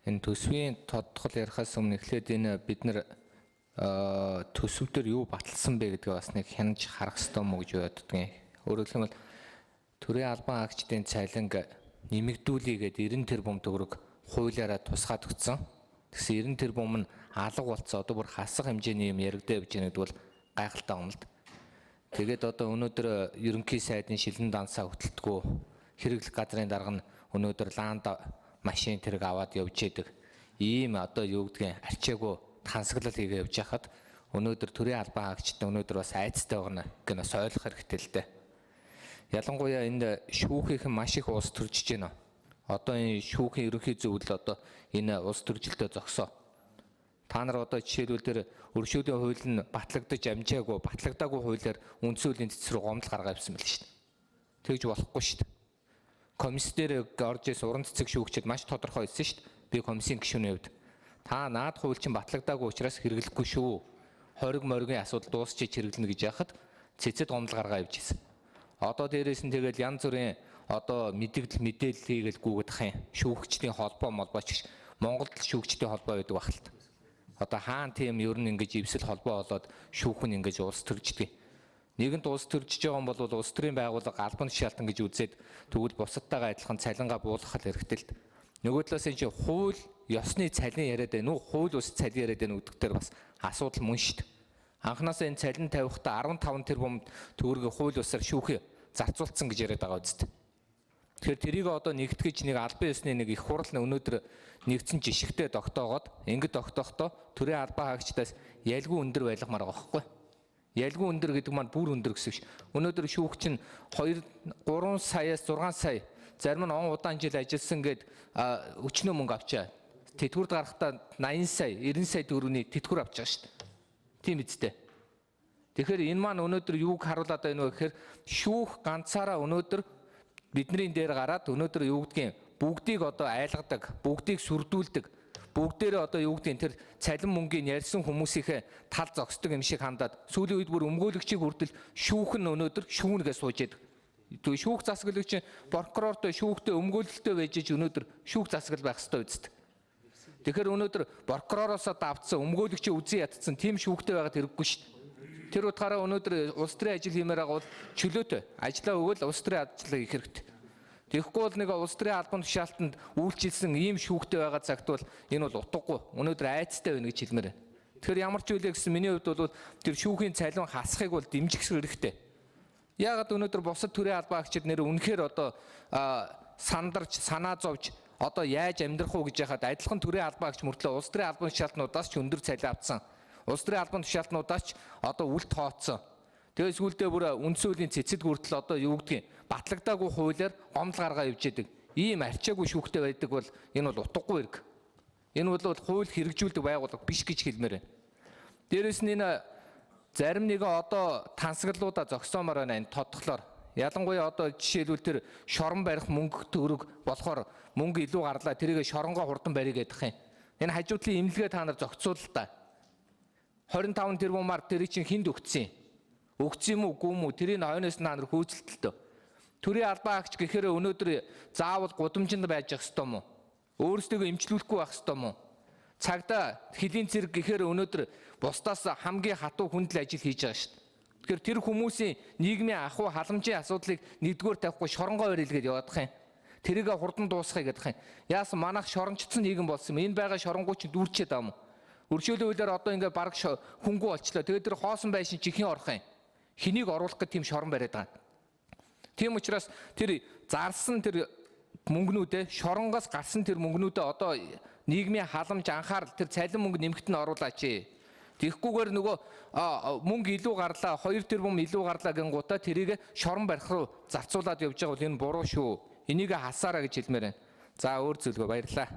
Энэ төсвийн тодтгол ярихаас өмнө эхлээд энэ бид нар төсөв дээр юу баталсан бэ гэдгээ бас нэг хянаж харах ёстой мó гэж боддгийн. Өөрөөр хэлбэл, төрийн албан хаагчдын цалинг нэмэгдүүлье гээд 90 тэрбум төгрөг хуулиараа тусгаад өгсөн. Тэгсэн 90 тэрбум нь алга болцсон. Одоо бүр хасах хэмжээний юм яригдаа явж байгаа гэдэг бол гайхалтай юм л да. Тэгээд одоо өнөөдөр ерөнхий сайдын шилэн дансаа хөтэлдэггүй, хэрэглэх газрын дарга нь өнөөдөр ланд машин тэрэг аваад явж идэг. Ийм одоо юу гэдгийг арчаагүй тансаглал хийгээ явж хахад өнөөдөр төрийн албан хаагчид өнөөдөр бас айцтай байгаа гэнэ бас ойлгох хэрэгтэй л дээ. Ялангуяа энд шүүхийнхэн маш их улс төржиж байна. Одоо энэ шүүхийн ерөнхий зөвлөл одоо энэ улс төржилтөө зогсоо. Та нар одоо жишээлбэл тэр өршөөлийн хууль нь батлагдаж амжаагүй, батлагдаагүй хуулиар үндсэн хуулийн цэц рүү гомдол гаргаа явсан байл шүү дээ. Тэгж болохгүй шүү дээ. Комисс дээр орж ирсэн уран цэцэг шүүгчид маш тодорхой хэлсэн шүү дээ. Би комиссийн гишүүний хувьд та наад хууль чинь батлагдаагүй учраас хэрэглэхгүй шүү. Хориг моригийн асуудал дуусчиж хэрэглэнэ гэж яхад цэцэд гомдол гаргаа явж ирсэн. Одоо дээрээс нь тэгэл янз бүрийн одоо мэдэгдэл мэдээлэл хийгээл гүгдэх юм. Шүүгчдийн холбоо молбооч гэж Монголд л шүүгчдийн холбоо байдаг байх л та. Одоо хаан тийм ер нь ингэж эвсэл холбоо болоод шүүхэн ингэж улс төрждөг. Нэгэнт улс төржиж байгаа юм бол улс төрийн байгууллага албан тушаалтан гэж үзээд тэгвэл бусадтайгаа адилхан цалингаа буулгах хэрэгтэй л дээ. Нөгөө талаас энэ чинь хууль ёсны цалин яриад байна уу, хууль ус цалин яриад байна гэдэг дээр бас асуудал мөн шүү дээ. Анхнаасаа энэ цалин тавихтаа 15 тэрбум төгрөгийн хууль усаар шүүхээ зарцуулсан гэж яриад байгаа үст. Тэгэхээр тэрийг одоо нэгтгэж нэг албан ёсны нэг их хурал нь өнөөдөр нэгдсэн жишгтэй тогтоогоод ингэж тогтоохдоо төрийн албан хаагчдаас ялгүй өндөр байлгамаар байгаа байхгүй. Ялгүй өндөр гэдэг маань бүр өндөр гэсэн биш. Өнөөдөр шүүгч нь 2 3 саяас 6 сая, зарим нь он удаан жил ажилласан гэд өчнөө мөнгө авчаа. Тэтгэврт гарахдаа 80 сая, 90 сая төгрөгийн тэтгэвэр авч байгаа шүү дээ. Тийм үстэй. Тэгэхээр энэ маань өнөөдөр юуг харуулад байна вэ гэхээр шүүх ганцаараа өнөөдөр бидний дээр гараад өнөөдөр юу гэдгийг бүгдийг одоо айлгадаг, бүгдийг сүрдүүлдэг, бүгдээрээ одоо юу гэдгийг тэр цалин мөнгийг ярьсан хүмүүсийнхээ тал зогсдог юм шиг хандаад сүүлийн үед бүр өмгөөлөгчийг хүртэл шүүх нь өнөөдөр шүүнгээ сууж яадаг. Тэгээ шүүх засаглагч прокурортой, шүүхтэй, өмгөөлөлтөй байж ич өнөөдөр шүүх засаглал байх ёстой үст. Тэгэхээр өнөөдөр прокуророосоо давтсан, өмгөөлөгчийн үзэн ятцсан тийм шүүхтэй байгаад хэрэггүй шүү дээ. Тэр утгаараа өнөөдөр улс төрийн ажил хиймээр байгаа бол чөлөөтэй ажлаа өгөөл улс төрийн ажлаа хийх хэрэгтэй. Тэгэхгүй бол нэг улс төрийн албан тушаалтанд үйлчилсэн ийм шүүхтэй байгаа цагт бол энэ бол утгагүй. Өнөөдөр айцтай байна гэж хэлмээр байна. Тэгэхээр ямар ч үлээ гэсэн миний хувьд бол тэр шүүхийн цалин хасахыг бол дэмжих хэрэгтэй. Яагаад өнөөдөр бусад төрийн албан агчид нэр үнэхээр одоо сандарч, санаа зовж одоо яаж амьдрах уу гэж яхад адилхан төрийн албан агч мөртлөө улс төрийн албан тушаалтнуудаас ч өндөр цалин авцсан. Улс төрийн албан тушаалтнуудаас ч одоо үл тооцсон. Тэгээ сүүлдээ бүр үндсэн хуулийн цэцэд хүртэл одоо юу гэдгийг батлагдаагүй хуулиар гомдол гаргаа явж идэг. Ийм арчаагүй шүүхтэй байдаг бол энэ бол утгагүй хэрэг. Энэ бол хууль хэрэгжүүлдэг байгууллага биш гэж хэлмээр байна. Дээрээс нь энэ зарим нэгэн одоо тансаглалуудаа зогсоомоор байна энэ тодтолоор. Ялангуяа одоо жишээлбэл тэр шорон барих мөнгө төгрөг болохоор мөнгө илүү гарлаа, тэрийг шоронгоо хурдан барь гэдэг юм. Энэ хажуудлын имлэгээ та нар зохицуул л та. 25 тэрбумаар тэрийг чинь хүнд өгцсөн юм? Өгцсөн юм уу, үгүй юм уу? Тэрийг хойноос та нар хөөцөлтөлтөө. Төрийн албан агч гэхээр өнөөдөр заавал гудамжинд байж ах ёстой юм уу? Өөрсдийгөө эмчлүүлэхгүй байх ёстой юм уу? Цагдаа хөлийн цэрэг гэхээр өнөөдөр бусдаас хамгийн хатуу хүндэл ажил хийж байгаа шүү дээ. Тэгэхээр тэр хүмүүсийн нийгмийн ахуй халамжийн асуудлыг нэгдүгээр тавихгүй шоронгоо барилгээд яваадах юм. Тэрийг хурдан дуусгая гэдэг юм. Яасан манайх шорончдсан нийгэм болсон юм. Энэ байгаа шоронгуу чинь дүүрчээд байгаа юм уу? Өршөөлийн хуулиар одоо ингээ бараг хүнгүй болчлоо. Тэгээд тэр хоосон байшин чихэн орох юм. Хэнийг оруулах гэх тийм шорон бариад байгаа. Тийм учраас тэр зарсан тэр мөнгнүүдээ, шоронгоос гарсан тэр мөнгнүүдээ одоо нийгмийн халамж, анхаарал, тэр цалин мөнгө нэмэгт нь оруулаач. Тэгэхгүйгээр нөгөө мөнгө илүү гарлаа, 2 тэрбум илүү гарлаа гингуудаа тэрийг шорон барих руу зарцуулаад явж байгаа бол энэ буруу шүү. Энийг хасаараа гэж хэлмээр байна. За, өөр зүйлгүй, баярлалаа.